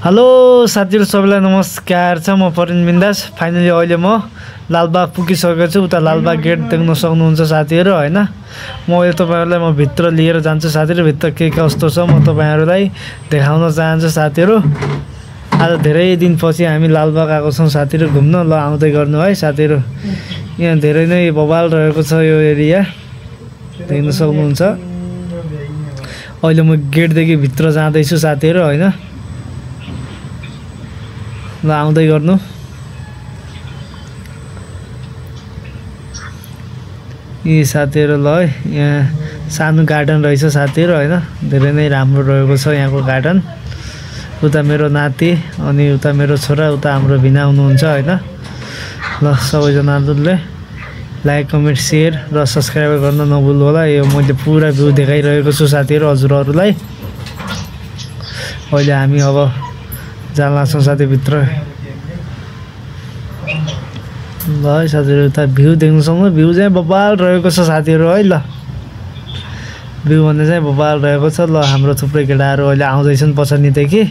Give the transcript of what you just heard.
Hello साथीहरु सबैलाई नमस्कार छ। म परिन बिन्दास फाइनली अहिले म लालबाग पुगिसकेको छु। उता लालबाग गेट देख्न सक्नुहुन्छ साथीहरु हैन। म अहिले तपाईहरुलाई म भित्र लिएर जान्छु साथीहरु। भित्र के कस्तो छ म तपाईहरुलाई देखाउन चाहन्छु साथीहरु। आज धेरै दिनपछि हामी लालबाग आएको छौं साथीहरु घुम्न। ल आउँदै गर्नु है साथीहरु। यहाँ धेरै नै बवाल रहेको छ यो एरिया देख्न सक्नुहुन्छ। अहिले म गेटदेखि भित्र जाँदै छु साथीहरु हैन। ल आउँदै गर्नु। यी साथीहरु ल है यहाँ सानो गार्डन रहेछ साथीहरु हैन। धेरै नै राम्रो रहेको छ यहाँको गार्डन। उता मेरो नाति अनि उता मेरो छोरा उता हाम्रो भिना हुनुहुन्छ हैन। ल सबैजनाले लाइक कमेन्ट शेयर र सब्स्क्राइब गर्न नभुल्नु होला। यो मैले पुरा भ्यू देखाइरहेको छु साथीहरु हजुरहरुलाई। अहिले हामी अब जान लाग्छौं साथी भित्र। ल है साथीहरु उता भ्यू देख्न सक्नुहुन्छ। भ्यू चाहिँ बबाल रहेको छ साथीहरु है। ल भ्यू भन्ने चाहिँ बबाल रहेको छ। ल हाम्रो थुप्रै केटाहरु अहिले आउँदै छन् पछाडिदेखि।